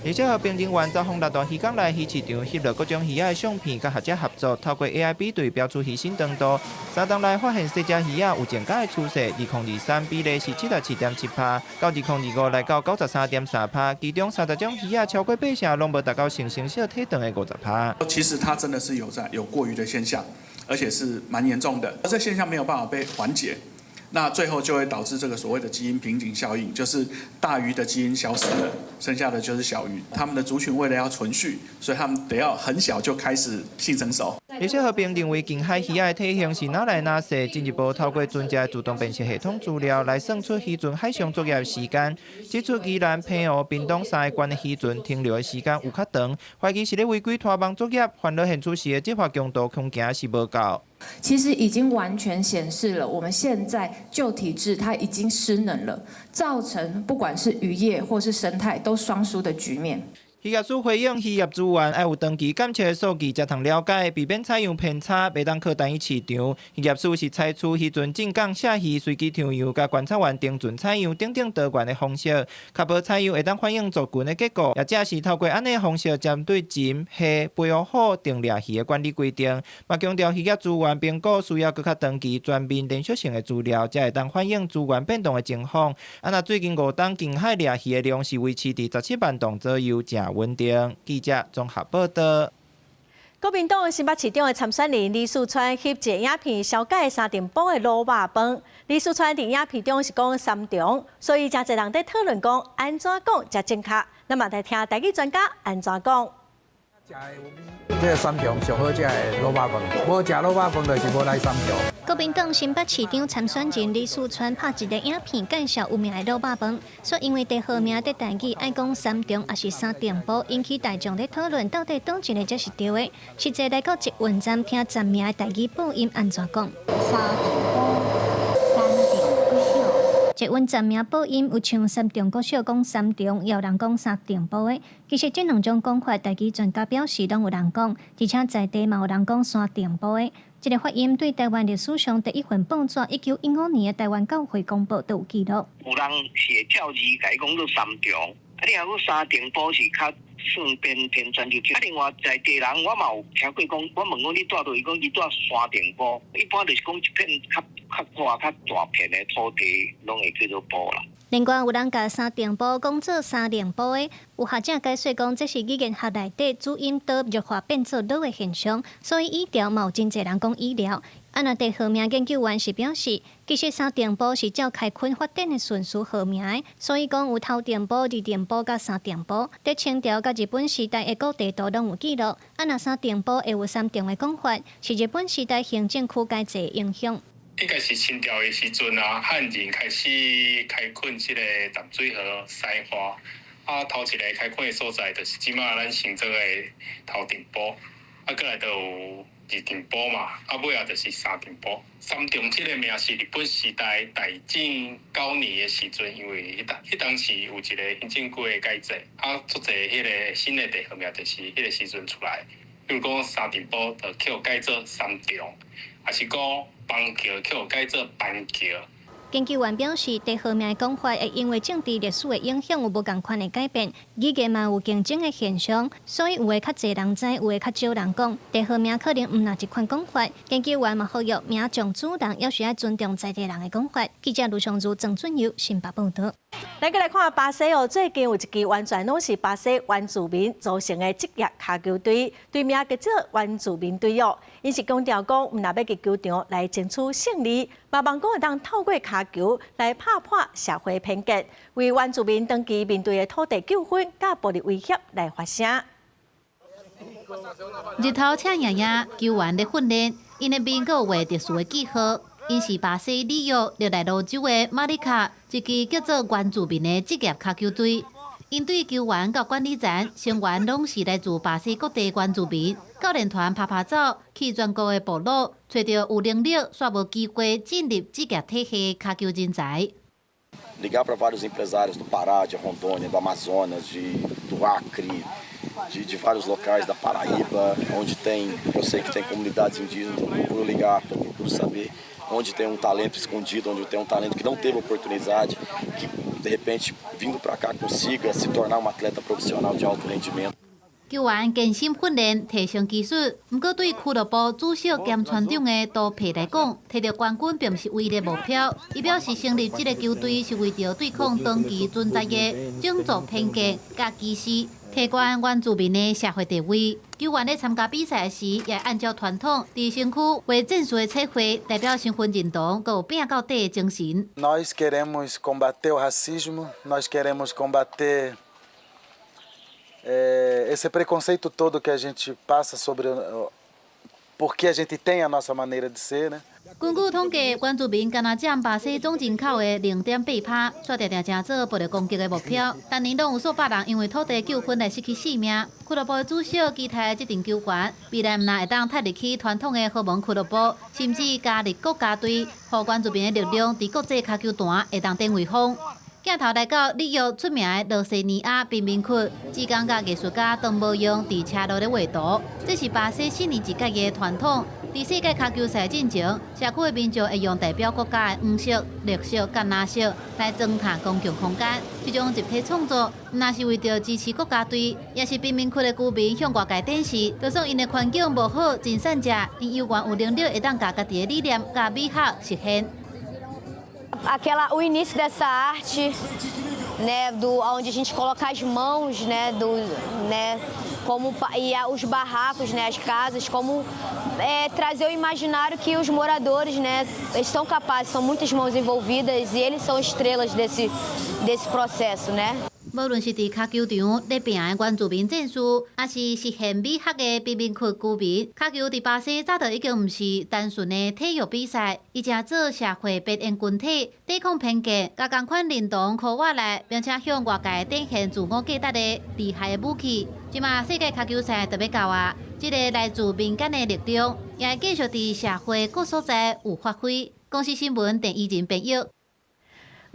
綠色和平人員走訪六大漁港內魚市場，翕錄各種魚仔的相片，佮學者合作，透過 AI 比對標出魚身長度。3冬來發現細隻魚仔有增加的趨勢，2023比例是77.7%，到2025來到93.3%，其中30種魚仔超過八成，攏無達到性成熟體長的50%。其實它真的是有在有過魚的現象，而且是蠻嚴重的。而這現象沒有辦法被緩解。那最後就會導致這個所謂的基因瓶頸效應，就是大魚的基因消失了，剩下的就是小魚。他們的族群為了要存續，所以他們得要很小就開始性成熟。綠色和平認為近海魚仔的體型是愈來愈細，進一步透過船隻自動辨識系統資料來算出漁船海上作業的時間，指出宜蘭、澎湖、屏東三个縣的漁船停留的時間有較長，懷疑是咧違規拖網作業，煩惱縣處時的執法強度恐驚是無夠。其實已經完全顯示了，我們現在舊體制它已經失能了，造成不管是漁業或是生態都雙輸的局面。漁業署回應，漁業資源愛有長期監測的數據，才通了解，避免採樣偏差，袂當靠單一市場。漁業署是採取漁船進港卸魚、隨機抽樣、佮觀察員登船採樣等等多元的方式，確保採樣會當反映族群的結果。也正是透過按呢方式，針對鱘、蝦、白鱷虎定掠魚的管理規定，嘛強調漁業資源評估需要閣較長期、全面、連續性的資料，才會當反映資源變動的情況。啊，若最近5冬近海掠魚的量是維持佇17萬噸左右，誠穩定。記者綜合報道。國民黨新北市長的參選人李四川翕一个影片，紹介三重埔的滷肉飯。李四川佇影片中是講三重，所以誠濟人佇討論講按怎講才正確。咱嘛來聽台語專家按怎講。這个三重上好食的滷肉飯，無食滷肉飯就是無來三重。國民黨新北市長參選人李四川拍一个影片介紹有名的滷肉飯，說因為地號名佇台語愛講三重抑是三重埔，引起大眾咧討論到底佗一个才是對的。實際來到捷運站聽站名的台語播音按怎講？三重埔，三重國小。捷運站名播音有像三重國小講三重，也有人講三重埔的。其實這兩種講法，台語專家表示攏有人講，而且在地嘛有人講山重埔的。這个發音對台灣歷史上第一份報紙，1915年的台灣教會公報都有記錄。有人是會照字共伊講做三重，啊，你若講三重埔是較算偏偏轉就啊，另外在地人我嘛有聽過講，我問講你住佗，伊講伊住山重埔，一般就是講一片較較闊較大片的土地，攏會叫做埔啦。另外有人共三重埔講做三重埔的，有學者解說講，這是語言學內底主音島弱化變做魯的現象，所以語調嘛有真濟人講語調。啊，若地號名研究員是表示，其實三重埔是照開墾發展的順序號名的，所以講有頭重埔、二重埔佮三重埔。佇清朝佮日本時代的古地圖攏有記錄。啊，若三重埔會有三重的講法，是日本時代行政區改制的影響。應該是清朝的時陣啊，漢人開始開墾這個淡水河西岸，啊，頭一个開墾的所在就是這馬咱新庄的頭重埔，啊，閣來就有二重埔嘛，啊，尾仔就是三重埔。三重這个名是日本時代大正九年的時陣，因為彼當時有一个行政區的改制，啊，足濟彼个新的地號名就是彼个時陣出來。比如講三重埔就去予改做三重，抑是講板橋去予改做板橋。研究員表示，地號名的講法會因為政治歷史的影響有無仝款的改變，語言嘛有競爭的現象，所以有的較濟人知，有的較少人講。地號名可能毋若一款講法。研究員嘛呼籲名將主人，猶是愛尊重在地人的講法。記者盧尚如、鄭俊佑新北報導。咱閣來看巴西哦，最近有一支完全攏是巴西原住民組成的職業跤球隊，隊名叫做原住民隊哦。𪜶是強調講，毋若欲入球場來爭取勝利，嘛望講會當透過跤球來拍破社會偏見，為原住民長期面對的土地糾紛佮暴力威脅來發聲。日頭赤炎炎，球員咧訓練，𪜶的面閣有畫特殊的記號。𪜶是巴西里約熱內盧州的馬里卡，一支叫做原住民的職業跤球隊。𪜶對球員佮管理層成員攏是來自巴西各地原住民。教練團趴趴走去全國的部落，揣著有能力煞無機會進入職業體系跤球人才。 Ligar para vários empresários do Pará, de Rondônia, do Amazonas, do Acre, de vários locais da Paraíba, onde tem, eu sei que tem comunidades indígenas, eu procuro ligar, eu procuro saber onde tem um talento escondido, onde tem um talento que não teve oportunidade, que de repente vindo para cá consiga se tornar um atleta profissional de alto rendimento. 球員艱辛訓練，提升技術。毋過對俱樂部主席兼船長的多皮來講，摕著冠軍並毋是唯一的目標。伊表示成立這个球隊是為著對抗長期存在的種族偏見佮歧視，提懸原住民的社會地位。球員咧參加比賽時，也按照傳統，佇身軀畫戰士的彩繪，代表身份認同，閣有拼到底的精神。 Nós queremos combater o racismo, nós queremos combater esse preconceito todo que a gente passa sobre porque a gente tem a nossa maneira de ser, né? 根據統計，原住民敢若佔巴西總人口的0.8趴，卻常常成做暴力攻擊的目標。逐年攏有數百人因為土地糾紛來失去性命。俱樂部的主席期待這陣球員未來毋若會當踏入去傳統的豪門俱樂部，甚至加入國家隊，予原住民的力量佇國際跤球壇會當展威風。鏡頭來到里約出名的羅西尼亞貧民窟，志工佮藝術家當無用佇車路咧畫圖，這是巴西四年一屆的傳統。佇世界跤球賽進前，社區的民眾會用代表國家的黃色、綠色佮藍色來裝飾公共空間。這種集體創作，毋若是為著支持國家隊，也是貧民窟的居民向外界展示，就算𪜶的環境無好、真散食，𪜶猶原有能力會當共家己的理念佮美學實現。 Aquela o início dessa arte, né, do onde a gente coloca as mãos, né, do, né, como e os barracos, né, as casas, como trazer o imaginário que os moradores, né, eles são capazes, são muitas mãos envolvidas e eles são estrelas desse processo, né? 無論是佇跤球場咧拼的原住民戰士，抑是實現美學的貧民窟居民，跤球佇巴西早就已經毋是單純的體育比賽，伊成做社會邊緣群體抵抗偏見、共仝款認同箍倚來，並且向外界展現自我價值的厲害的武器。這馬世界跤球賽就欲到啊！這个來自民間的力量，也會繼續佇社會各所在有發揮。公視新聞鄧怡仁編譯。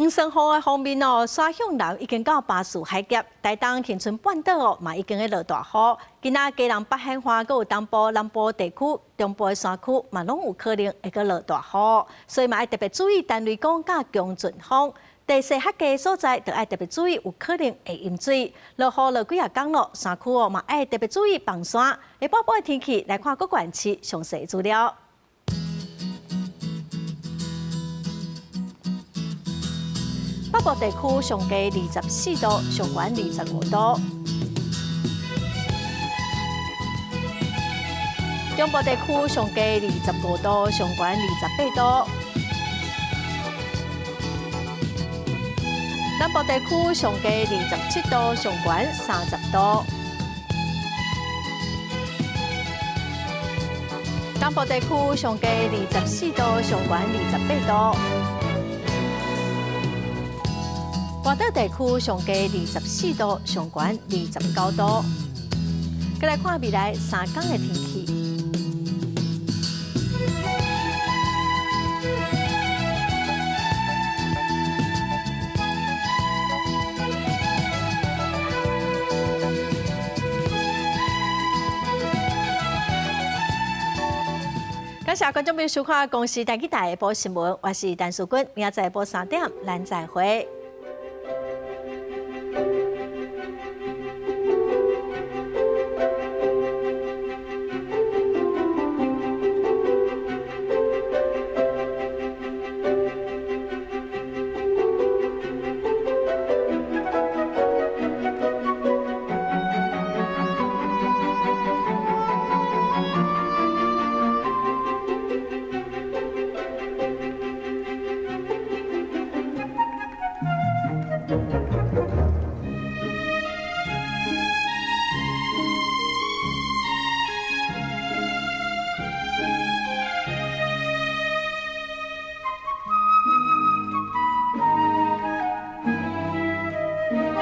黃酸雨的方面哦，沙向南已經到巴士海峽，台東恆春半島哦，嘛已經咧落大雨。今仔基隆北海岸，閣有東部、南部地區、中部的山區嘛，攏有可能會閣落大雨，所以嘛愛特別注意陳雷鋒佮強陣風。地勢較低所在，就愛特別注意有可能會淹水。落雨落幾仔工咯，山區哦嘛愛特別注意崩山。下晡的天氣來看各縣市詳細資料。北部地區上低24度，上懸25度。中部地區上低25度，上懸28度。南部地區上低27度，上懸30度。東部地區上低24度，上懸28度。外島地區上低24度，上懸29度。閣來看未來3天的天氣。感謝觀眾朋友收看《公視台語台》下晡新聞，我是陳淑君，明仔載下晡3點，咱再會。